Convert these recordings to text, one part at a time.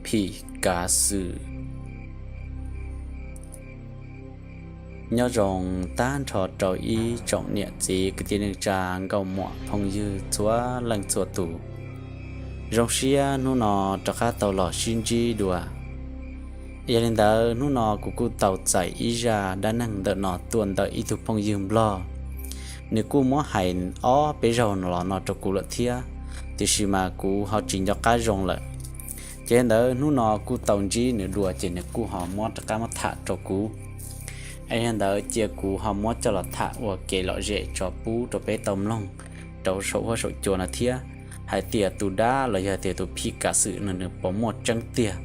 Phim kav xwm. Nyob zoo tag nrho rau ib tsoom niam txiv kwv tij neej tsa nkauj muam phooj ywg txhua leej txhua tus. Zoo siab hnub no rov qab tau los sib ntsib dua. Yog li ntawd hnub no kuv kuj tau txais ib zaj dab neeg ntawm no tuaj ntawm ib tug phooj ywg nplog. Nws kuj muab hais ob peb zaug los no rau kuv lawm thiab, tiam sis mas kuv ho tsis nco qab zoo lawm. Ces ntawd hnub no kuj tau ntsib nws dua ces nws kuj ho muab rov qab muab tham rau kuv. Yog li ntawd cia kuv ho muab coj los tham ua kev lom zem tso pub rau peb tau mloog rau saum huab saum cua no thiab, hais tias tus dab los yog tias tus phim kav xwm no nws puas muaj tseeb tiag.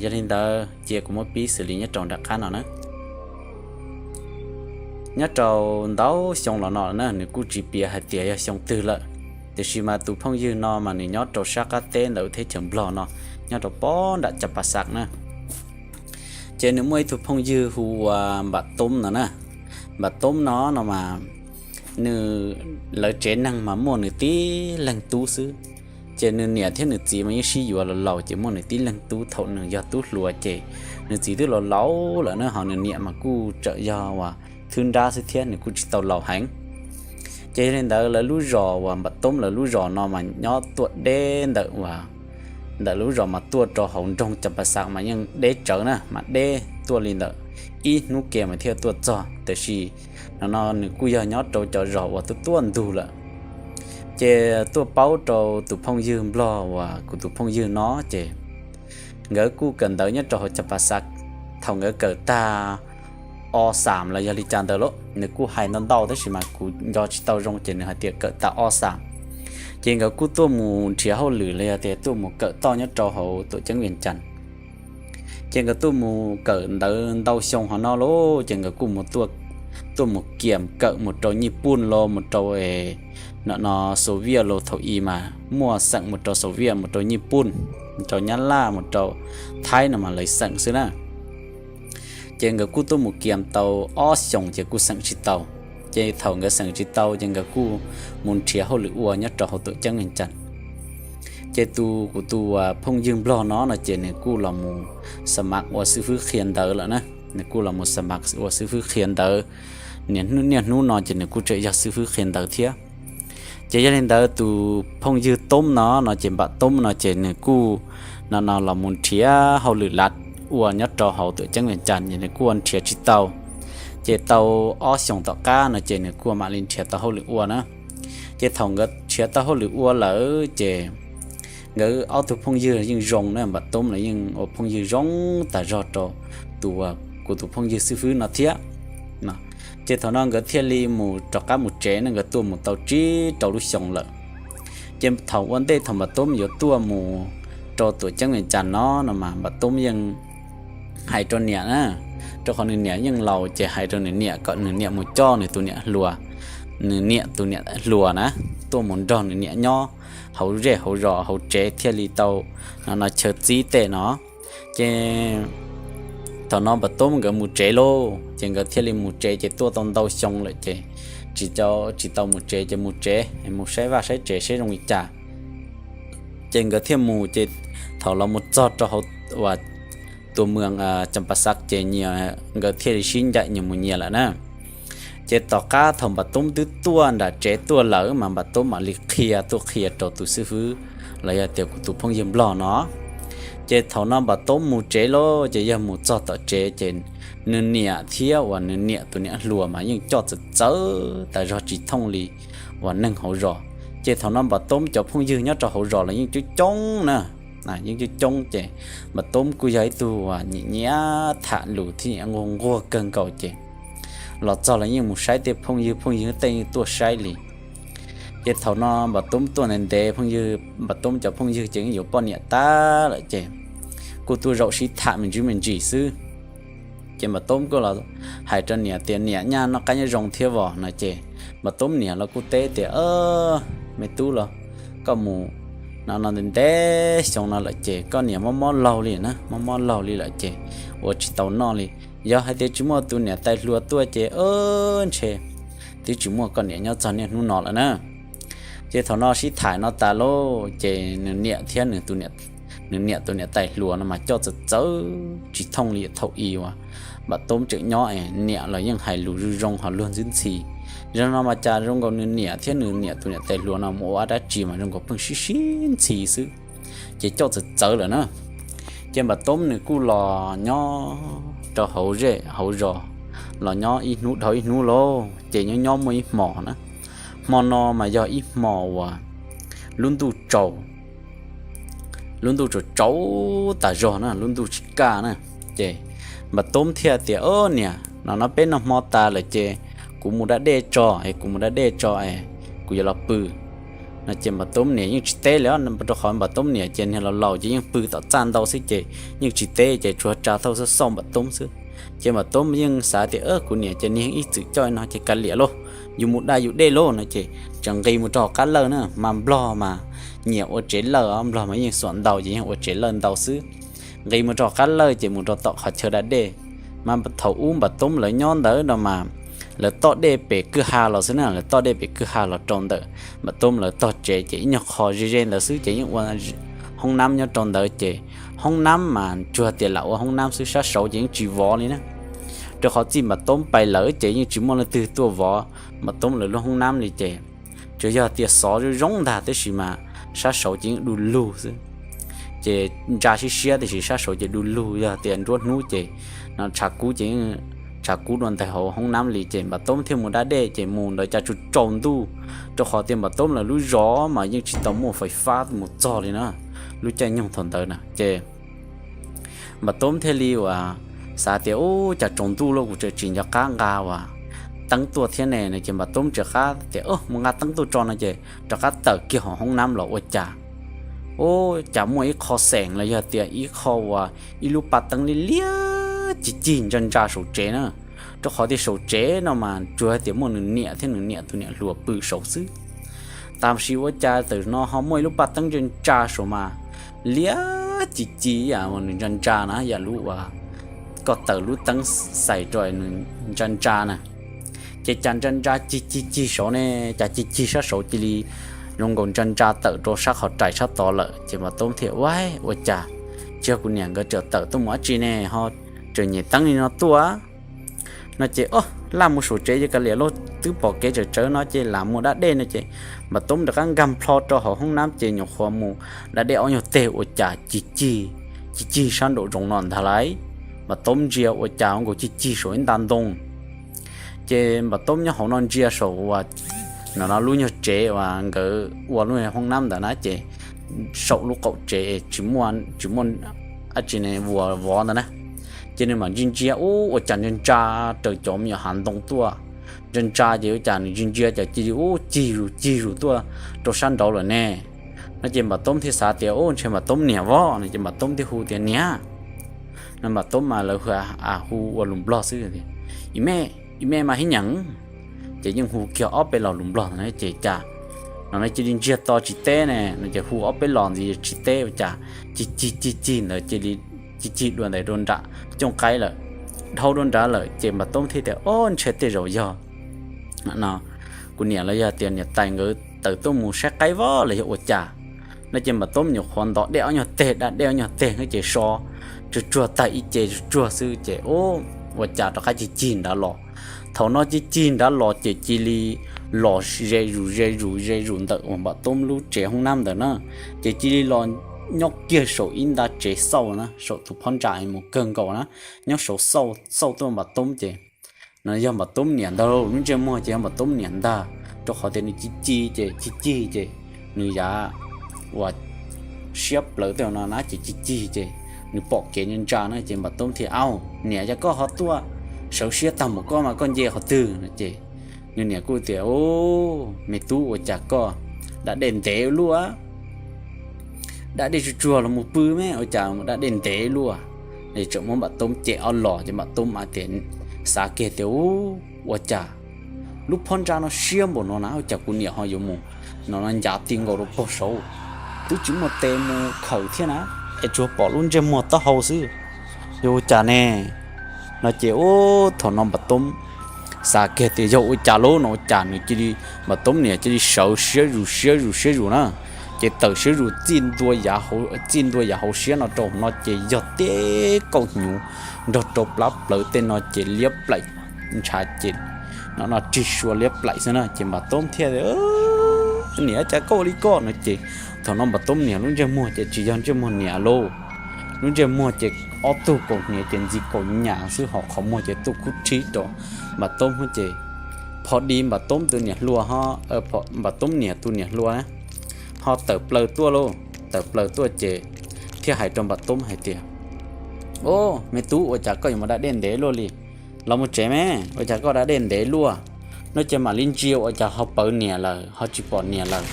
Yog li ntawd cia kuv muab pib xws li nyob rau nram qab no na. Nyob rau ntau xyoo los no na, nws kuj tsis piav hais tias yog xyoo twg lawm, tiam sis mas tus phooj ywg no mas nws nyob rau sab qab teb ntawm theb chaws nplog no, nyob rau pob nram Cas Pas Xas na. Ces nws muaj ib tug phooj ywg hu ua Npam Toob no na. Npam Toob no no mas nws, lawv tsev neeg mas muaj nws tib leeg tub xwb. Ces nws niam thiab nws txiv mas yeej sib yuav los laus ces muaj nws tib leeg tub. Thaum nws yog tub hluas ces nws txiv twb los laus lawm na, ho nws niam mas kuj tseem yog uas thwb nrab xwb thiab nws kuj tsis tau laus heev. Ces yog li ntawd lawv lub zos uas Npam Toob lawv lub zos no mas nyob tuaj deb ntawm uas, ntawm lub zos mas tuaj rau hauv nroog Cas Pas Xas mas yeej deb tsawv na, mas deb tuaj li ntawm ib hnub ke mas thiaj tuaj txog. Tiam sis no no nws kuj yog nyob rau cov zos uas tuaj tuaj ntug lawm. Ces tuaj paub rau tus phooj ywg nplog uas kuv tus phooj ywg no ces nkawd kuj kawm ntawv nyob rau hauv Cas Pas Xas. Thaum nkawd kawm tag o xam los yog li cas ntawd lauj, nws kuj hais ntau ntau tab sis mas kuv nco tsis tau zoo ces nws hais tias kawm tag o xam. Ces nkawd kuj tuaj mus nrhiav hauj lwm los yog tias tuaj mus kawm toj nyob rau hauv tuam ceeb Vias Cas. Ces nkawd tuaj mus kawm ntawv ntau xyoo hov no lauj, ces nkawd kuj mus, tuaj mus kiam kawm mus rau Nyij Pooj los mus rau no no Xov Viaj los thaum i mas muaj xeem mus rau Xov Viaj, mus rau Nyij Pooj, mus rau Nyab Laj, mus rau Thaib no mas lawv xeem xwb na. Ces nkawd kuj tuaj mus kiam tau ob xyoos ces kuj xeem tsis tau. Ces thaum nkawd xeem tsis tau ces nkawd kuj mus nrhiav hauj lwm ua nyob rau hauv tuam ceeb Vias Cas. Ces tus, kuv tus phooj ywg nplog no no ces nws kuj los mus xa mav ua xib fwb qhia ntawv lawm na. Nws kuj los mus xa mav ua xib fwb qhia ntawv. Niaj hnub no ces nws kuj tseem yog xib fwb qhia ntawv thiab. Ces yog li ntawd tus phooj ywg Toob no no ces Npam Toob no ces nws kuj no no los mus nrhiav hauj lwm lav ua nyob rau hauv tuam ceeb Vias Cas ces nws kuj ua nrhiav tsis tau. Ces tau ob xyoos tom qab no ces nws kuj mam li nrhiav tau hauj lwm ua na. Ces thaum nkawd nrhiav tau hauj lwm ua lawm ces nkawd ob tug phooj ywg yeej zoo na, Npam Toob los yeej ua phooj ywg zoo tas zog rau tus, kuv tus phooj ywg xib fwb no thiab. Ces thaum no nkawd thiaj li mus rov qab mus tsev ne, nkawd tuaj mus tau tsib rau lub xyoo lawm. Ces thaum ua ntej thaum Npam Toob yuav tuaj mus rau tuam ceeb Vias Cas no no mas Npam Toob yeej hais rau niam na, rau qhov nws niam yeej laus ces hais rau nws niam kom nws niam mus coj nws tus niam hluas, nws niam tus niam hluas na, tuaj mus nrog nws niam nyob hauv zej hauv zos hauv tsev thiaj li tau no no chaw txib tej no. Ces thaum no Npam Toob nkawd mus tsev lauj, ces nkawd thiaj li mus tsev ces tuaj tau ntau xyoo lawm ces tsis, tsis tau mus tsev ces mus tsev mus saib vaj saib tsev saib zoo li cas. Ces nkawd thiaj mus ces thaum los mus txog rau hauv uas tus moos Cas Pas Xas ces nyias, nkawd thiaj li sib ncaim nyias mus nyias lawm na. Ces tom qab thaum Npam Toob twb tuaj nram tsev tuaj lawm mas Npam Toob mam li qhia, tuaj qhia rau tus xib fwb los yog tias kuv tus phooj ywg nplog no. Ces thaum no Npam Toob mus tsev lauj, ces yog mus txog tom tsev ces nws niam thiab uas nws niam tus niam hluas mas yeej coj txawv txawv tas zog tsis thooj li uas neeg hauv zos. Ces thaum no Npam Toob cov phooj ywg nyob rau hauv zos los yeej coob coob na, yeej coob coob ces Npam Toob kuj yog ib tug uas nyiam nyiam tham lus thiab nyiam nquag nquag kawg nkaus ces los txog los yeej mus saib tej phooj ywg, phooj ywg tej yeej tuaj saib li. Ces thaum no Npam Toob tuaj ntev ntev, phooj ywg, Npam Toob cov phooj ywg ces yeej yuav poj niam tag lawm ces kuj tuaj zaum sib tham me ntsis me ntsis xwb. Ces Npam Toob kuj los hais rau niam tias, niam, nyaj noj qab nyob zoo thiab vos no ces Npam Toob niam los kuj teb tias, me tub los, koj mus no no ntev ntev xyoo no lawm ces koj niam mob mob laug li na, mob mob laug li lawm ces ua tsis tau noj li. Yog hais tias tsis muaj tus niam tais hluas tuaj ces ntshe twb tsis muaj koj niam nyob txog niaj hnub no lawm na. Ces thaum no sib tham no tas lauj ces nws niam thiab nws tus niam nws niam tus niam tais hluas no mas coj txawv txawv tsis thooj li thaum i uas Npam Toob tseem nyob es niam los yeej hais lus zoo zoo ho luag ntxhi ntxhi. Zaum no mas cas zoo nkaus nws niam thiab nws niam tus niam tais hluas no mus ua dab tsi mas zoo nkaus pheej sib sib ntxhi xwb, ces coj txawv txawv lawm na. Ces Npam Toob nws kuj los nyob rau hauv zej hauv zos, los nyob ib hnub dhau ib hnub lauj, ces nyob nyob muaj ib hmos na. Hmo no mas yog ib hmo uas lub ntuj tsaus, lub ntuj tsaus tsaus tas zog na, lub ntuj tsis kaj na. Ces Npam Toob thiaj tias, Au niam, no no peb noj hmo tas lawm ces kuv mus da dej tso es, kuv mus da dej tso es kuv yuav los pw. No ces Npam Toob niam yeej tsis teb li, rau qhov Npam Toob niam ces niag laus laus ces yeej pw tom txaj ntau xwb ces yeej tsis teb, ces tsuas tsa thauj xauj xauj Npam Toob xwb. Ces Npam Toob yeej xav tias, Kuv niam ces niag ib txwm coj no ces kav liam lauj, yus mus da yus dej lauj. No ces tseem nqis mus rau hauv qab lawj na, mas Nplog mas nyiam ua tsev lawj os, Nplog mas yeej xuam ntaus ces yeej ua tsev lawj ntau xwb. Nqis mus rau hauv qab lawj ces mus rau tom qhov chaw da dej. Mas thaum ub Npam Toob lawv nyob ntawd no mas lawv toj dej pem kwj ha los xwb na, lawv toj dej pem kwj ha los rau ntawm Npam Toob lawv tog tsev ces ib nyuag qho ze ze ntawd xwb ces yeej ua hoob nab nyob rau ntawd ces hoob nab mas tsuas tias lam ua hoob nab xwb, sab saud ces yeej tsis vov li na. Rau qhov txij Npam Toob pais lawm ces yeej tsis muaj leej twg tuaj vov Npam Toob lawv lub hoob nab li ces tsuas yog tias xov zoo zoo ntag tab sis mas sab saud ces yeej du lug xwb. Ces ntsa siab siab tiam sis sab saud ces du lug, yog tias nruab hnub ces no tshav kub ces tshav kub dua ntawm hauv hoob nab li ces Npam Toob thiaj mus da dej ces mus ntawd cas tsaus tsaus ntuj, rau qhov tias Npam Toob lawv lub zos mas yeej tsis tau muaj fais fab mus txog li na, lub caij nyoog thaum ntawd na ces Npam Toob thiaj li uas xav tias, Ub, cas tsaus ntuj lawm kuv tseem tsis nco qab nqa uas teeb tuaj thiab ne. No ces Npam Toob tseem qab tias, Mus nqa teeb tuaj tso. No ces rov qab tawm kiag hauv hoob nab los ua cas, ub, cas muaj ib qho xeem los yog tias ib qho uas ib lub paj teeb liab liab cig cig ntsa ntsa saum tsev na. Rau qhov tias saum tsev no mas tsuas hais tias muaj nws niam thiab nws niam tus niam hluas pw saud xwb. Tab sis ua cas tam sim no ho muaj ib lub paj teeb ntsa ntsa saud mas liab cig cig ib yam uas nws ntsa ntsa na, yam lub uas koj taws lub teeb xais rau nws ntsa ntsa na. Ces cas ntsa ntsa cig cig cig saud ne, cas cig cig sab saud cia li zoo nkaus ntsa ntsa tawm rau sab qhov rais sab tod lawm. Ces Npam Toob thiaj, Ua, ua cas tsis yog kuv niam nkawd tawm tuaj mus dab tsi ne ho tseem nyem teeb li no tuaj? No ces, Ob, laj mus saum tsev ces kav liam lauj, twb pom kev tsawm tsawv no ces lam mus da dej. No ces Npam Toob rov qab nkag plho rau hauv hoob nab ces nyuam qhuav mus da dej ob nyuag teg ua cas cig cig, cig cig sab nraum zoov no ntag lauj. Npam Toob ntsia ua cas zoo nkaus cig cig saum ib nta ntoo. Ces Npam Toob nyob hauv no ntsia saum uas no no lub nyuag tsev uas nkawd ua lub hoob nab ntawd na ces saum lub qaum tsev tsis muaj, tsis muaj dab tsi ne, vuas vov ntawd na. Ces nws mam ntsia ntsia, ub, ua cas ntsa ntsa raws cov me nyuam hav ntoo tuaj. Ntsa ntsa ces ua cas nws ntsia ntsia ces cia li ub cig zus cig zus tuaj rau sab nraud lawm ne. No ces Npam Toob thiaj xav tias, Ub, ntshe Npam Toob niam vov. No ces Npam Toob thiaj hu tias, Niam. No Npam Toob mas lawv hu ua lus Nplog xwb, I me, I me mas hib nyeem. Ces yeej hu kiag ob peb los lus Nplog ntawd na ces cas no no cia li ntsiag to tsis teb ne. No ces hu ob peb los ntxiv tsis teb ua cas cig cig cig cig ntawd cia li cig cig dua ntawd rau nram cooj qaib lawm, dhau dua nrad lawm. Ces Npam Toob thiaj tias, Ob, ntshe tej zaum yog no kuv niam los yog tias niam tais nkawd tawm tuaj mus saib qaib vov los yog ua cas. No ces Npam Toob nyuam qhuav ntov dej ob nyuag teg, da dej ob nyuag teg ces so tsuag tsuag tag ib ce tsuag tsuag xwb ces ub, ua cas rov qab cig cig nrad los. Thaum no cig cig nrad los ces cia li los ze zus ze zus ze zus ntawm uas Npam Toob lub tsev hoob nab ntawd na. Ces cia li los nyob kiag saum ib nta tsev xauj na, saum tus phab ntsa mus kawg nkaus na, nyob saud xauj xauj tuaj Npam Toob ces no yog Npam Toob niam ntag, lub ntsej muag ces yog Npam Toob niam ntag, rau qhov tias nws cig cig ces cig cig ces nws yav uas siab plawv tej no na ces cig cig ces nws pom kev ntsa ntsa na ces Npam Toob thiaj, Au, niam, yog koj ho tuaj sawv siab tag npaum koj mas koj nce qhov twg? No ces nws niam kuj tias, Ub, me tub, ua cas koj da dej ntev ua luaj, da dej tsuag tsuag los mus pw me, ua cas mus da dej ntev luaj? Tseem muab Npam Toob cem ob los ces Npam Toob mas tias, xav kiag tias, Ub, ua cas lub phab ntsa no siab npaum no na, ua cas kuv niam ho yuav mus no no ncav ti nkaus rau pog saud, twb tsis muaj tes mus khaws thiab na, es tsuas pom lub ntsej muag taub hau xwb, yog ua cas ne? No ces ub, thaum no Npam Toob xav kiag tias yog ua cas lauj no ua cas nws cia li, Npam Toob niam cia li sawv siab zus siab zus siab zus na, Ces tawm siab zus txij ntua yav hauv siab no rau no ces yog teb kauj hnyuv nrog rau plab plawv tej no ces liab plaim ntshav ces no no rig sua liab plaim xwb na. Ces Npam Toob thiaj tias, Niam, cas koj ua li koj? No ces thaum no Npam Toob niam lub ntsej muag ces tsis yog ntsej muag niam lauj, lub ntsej muag ces ob tug kaus hniav ces ntxi kaus nyam xwb, ho qhov muag ces tuaj kub rhib rau Npam Toob ces phom di Npam Toob tus niam hluas, Npam Toob niam tus niam hluas ho tawm plaws tuaj lauj, tawm plaws tuaj ces thiaj hais rau Npam Toob hais tias, Au, me tub, ua cas koj yuav mus da dej ntev luaj li? Los mus tsev me, ua cas koj da dej ntev luaj? No ces mam li ntsia ua cas ho pawv niam lawm, ho tsis pom niam lawm.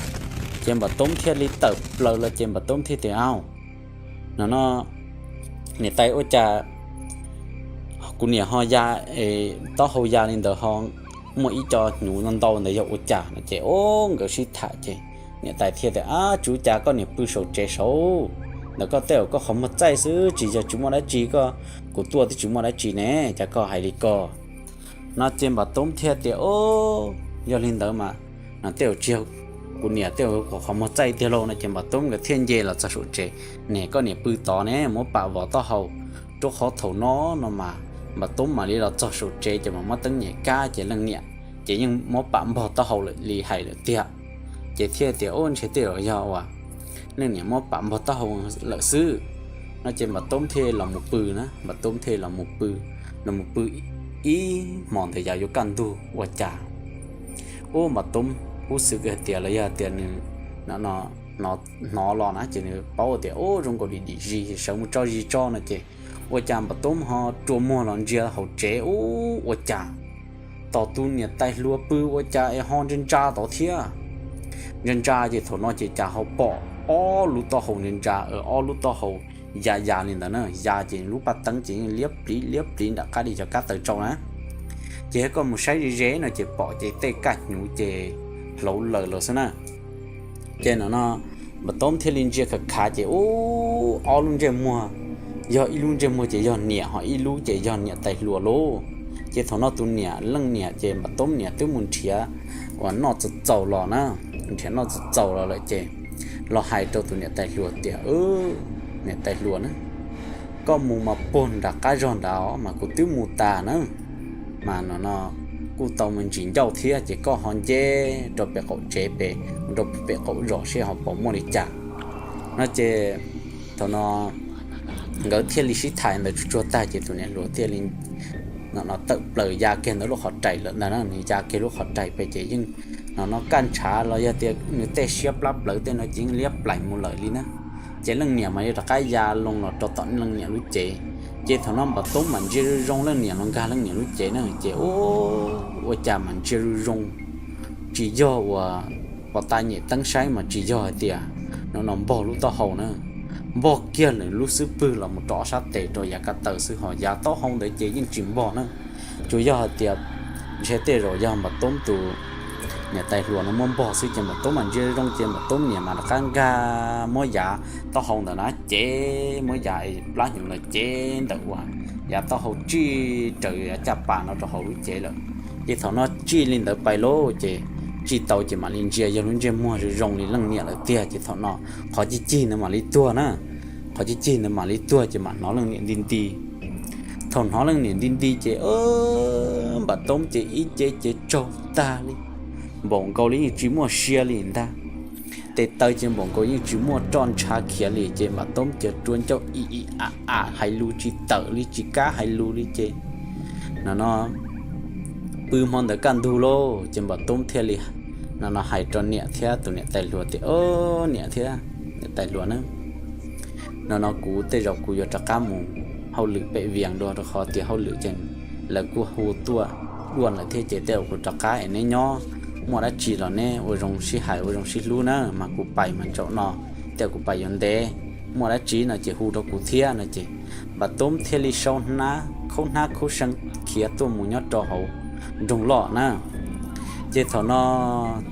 Ces Npam Toob thiaj li tawm plaws los ces Npam Toob thiaj tias, Au, no no, niam tais, ua cas kuv niam ho ya, taub hau ya li ntawd ho muaj ib co hnyuv ntau ntawd yog ua cas? No ces o, nkawd sib tham ces niam tais thiaj tias, Ab, tsis ua cas, koj niam pw saum tsev saud ntawm koj tej, koj qhov muag txaij xwb, tsis yog tsis muaj dab tsi, koj, kuv tuaj twb tsis muaj dab tsi ne, cas koj hais li ko? No ces Npam Toob thiaj tias, O, yog li ntawd mas no tej zaum tsis yog kuv niam, tej zaum qhov muag txaij tiag lauj. No ces Npam Toob nkawd thiaj nce los txog saum tsev, Ne, koj niam pw tod ne, muab pam vov taub hau rau qhov thaum no no mas Npam Toob mam li los txog saum tsev ces mam muab teeb nyem kab ces leej niam ces yeej muab pam npog taub hau lawm li hais lawm tiag. Ces thiaj tias, O, ntshe tej zaum yog uas leej niam muab pam npog taub hau lawm xwb. No ces Npam Toob thiaj los mus pw na, Npam Toob thiaj los mus pw, los mus pw ib hmos ntawd yav yuav kaj ntug ua cas, ub, Npam Toob ub xwb hais tias los yog tias nws hnov los na ces nws paub tias, Ub, zoo nkaus li dim zis, sawv mus tso zis tso. No ces ua cas Npam Toob ho rua muag los ntsia hauv tsev, ub, ua cas tos tus niam tais hluas pw ua cas es ho ntsa ntsa tod thiab. Ntsa ntsa ces thaum no ces cas ho pom ob lub taub hau ntsa ntsa, ob lub taub hau ya ya li ntawd na, ya ces lub paj teeb ces yeej liab pliv liab pliv nram qab li cov kab taws tsau na. Ces yog koj mus saib ze ze no ces pom ces tej kaj hnyuv ces hlauv lawm los xwb na. Ces no no Npam Toob thiaj li ntsia khav khav ces ub, ob lub ntsej muag, yog ib lub ntsej muag ces yog niam, ho ib lub ces yog niam tais hluas lauj. Ces thaum no tus niam, leej niam ces Npam Toob niam twb mus nrhiav uas noj txaus txaus los na, nrhiav noj txaus txaus los lawm ces los hais rau tus niam tais hluas tias, Niam tais hluas na, koj mus mas puag nram qab zog nrad mas kuv twb mus tas na, mas no no kuj tau me ntsis ncauj thiab ces koj ho nce rau pem qaum tsev pem, rau pem qaum zos seb ho puas muaj li cas. No ces thaum no nkawd thiaj li sib tham ntawd tsuag tsuag tag ces tus niam hluas thiaj li no no tawm plaws ya kiag ntawm lub qhov rais lawm ntag na, nws ya kiag lub qhov rais pem ces yeej no no kaj ntshav los yog tias nws tej siab plab plawv tej no ces yeej liab plaim mus lawm li na. Ces leej niam mas yuav rov qab ya loo los rau tom leej niam lub cev. Ces thaum no Npam Toob mam ntsia zoo zoo leej niam los nkag leej niam lub cev na ces ub, ua cas mas ntsia zoo zoo, tsis yog uas pom tas nyem teeb saib mas tsis yog hais tias no no npog lub taub hau na, npog kiag lawm lub xub pwg los mus rau ob sab tes rau yav kab taw xwb, ho yav taub hau ntawd ces yeej tsis npog na. Tsuas yog hais tias ntshe tej zaum yog Npam Toob tus niam tais hluas no muab npog xwb ces Npam Toob mas ntsia zoo ces Npam Toob niam mas rov qab nkag muab yav taub hau ntawm na ces muab yav plab hnyuv ntawd ces ntawm uas yav taub hau tsij raws yav caj pas no rau hauv lub cev lawm. Ces thaum no tsij li ntawd pais lauj ces tsij tau ces mam li ntsia yog lub ntsej muag zoo zoo li leej niam lawm tiag ces thaum no qhov cig cig ntawd mam li tuag na. Qhov cig cig ntawd mam li tuag ces mam hnov leej niam nti nti. Thaum hnov leej niam nti nti ces Npam Toob ces ib ce ces tsaug tag li, npaum nkaus li yeej tsis muaj sia li ntag. Tes taw ces npaum nkaus yeej tsis muaj roj ntshav khiav li ces Npam Toob ces rua ncauj i i a a hais lus tsis tawm li tsis kam hais lus li ces no no pw hmo ntawd kaj ntug lauj ces Npam Toob thiaj li no no hais rau niam thiab tus niam tais hluas tias, Niam thiab niam tais hluas na, no no kuv tej zaum kuv yuav rov qab mus hauj lwm pem Vias dua rau qhov tias hauj lwm ces lawv kuj hu tuaj dua lawm thiab ces tej zaum kuv rov qab es neb nyob muaj dab tsi los neb ua zoo sib hais ua zoo sib hlub na, mas kuv pais mas ntsaum no, tej zaum kuv pais yuav ntev, muaj dab tsi no ces hu rau kuv thiab no ces Npam Toob thiaj li sau hnab khaub hnab khaub see khiav tuaj mus nyob rau hauv nroog loj na. Ces thaum no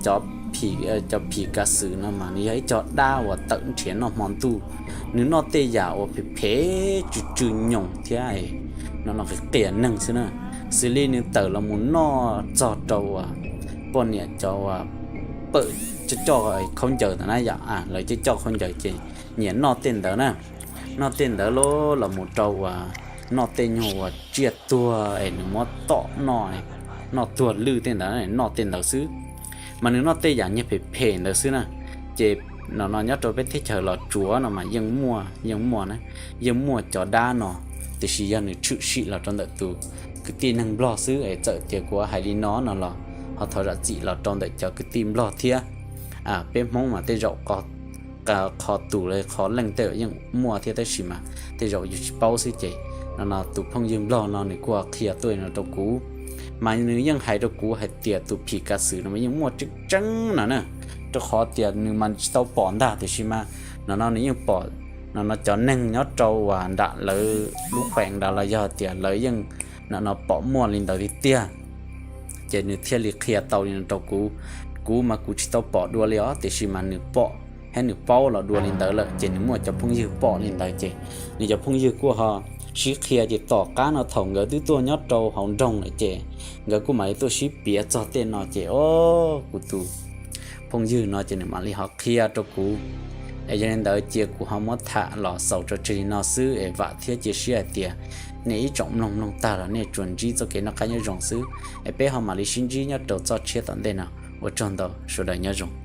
cov phim kav xwm no mas nws yog ib co dab uas tawm nrhiav noj hmo ntuj, nws noj tej yam uas phem phem tsw tsw nyoos thiab no no qias qias neeg xwb na, xws li nws tawm los mus noj txog rau uas poj niam cov uas pawm coj coj khaub ncaws ntawd na yom, lawv coj coj khaub ncaws ces nyiam noj tej ntawd na. Noj tej ntawd los los mus rau uas noj tej nyuag uas tsiaj tuag es nws muab tom noj, noj tuag lwj tej ntawd, noj tej ntawd xwb. Mas nws noj tej yam nyiag phem phem ntawd xwb na. Ces no no nyob rau peb teb chaws Los Tsuas no mas yeej muaj, yeej muaj na, yeej muaj cov dab no, tiam sis yog nws tshwm sim los rau ntawm tus kwv tij neeg Nplog xwb es txawm tias kuv hais li no no los ho thov zam txim los rau ntawm cov kwv tij Nplog thiab. Peb Hmoob mas tej zaum qhov tus los qhov leej tej yeej muaj thiab tab sis mas tej zaum yus tsis paub xwb ces no no tus phooj ywg Nplog no nws kuj qhia tuaj no rau kuv, mas nws yeej hais rau kuv hais tias tus phim kav xwm no mas yeej muaj tseeb tseeb no na, rau qhov tias nws mas tsis tau pom ntag tiam sis mas no no nws yeej pom no no cov neeg nyob rau uas nram lawv lub feem ntawd los yog tias lawv yeej no no pom muaj li ntawd tiag tiag. Ces nws thiaj li qhia tau li no rau kuv. Kuv mas kuv tsis tau pom dua li os, tiam sis mas nws pom thiab nws paub los dua li ntawd lawm ces nws muaj cov phooj ywg pom li ntawd ces nws cov phooj ywg kuj ho sib qhia ces tom qab no thaum nkawd twb tuaj nyob rau hauv nroog lawm ces nkawd kuj mam li tuaj sib piav txog tej no ces o, kuv tus phooj ywg no ces nws mam li ho qhia rau kuv. Es yog li ntawd cia kuv ho muab tham los xaus tso tseg li no xwb es vam thiab cia siab hais tias nej ib tsoom mloog mloog tag los nej tsuas ntsib txoj kev noj qab nyob zoo xwb es peb ho mam li sib ntsib nyob rau txoj tshiab tom ntej no. Ua tsaug ntau, sawv daws nyob zoo.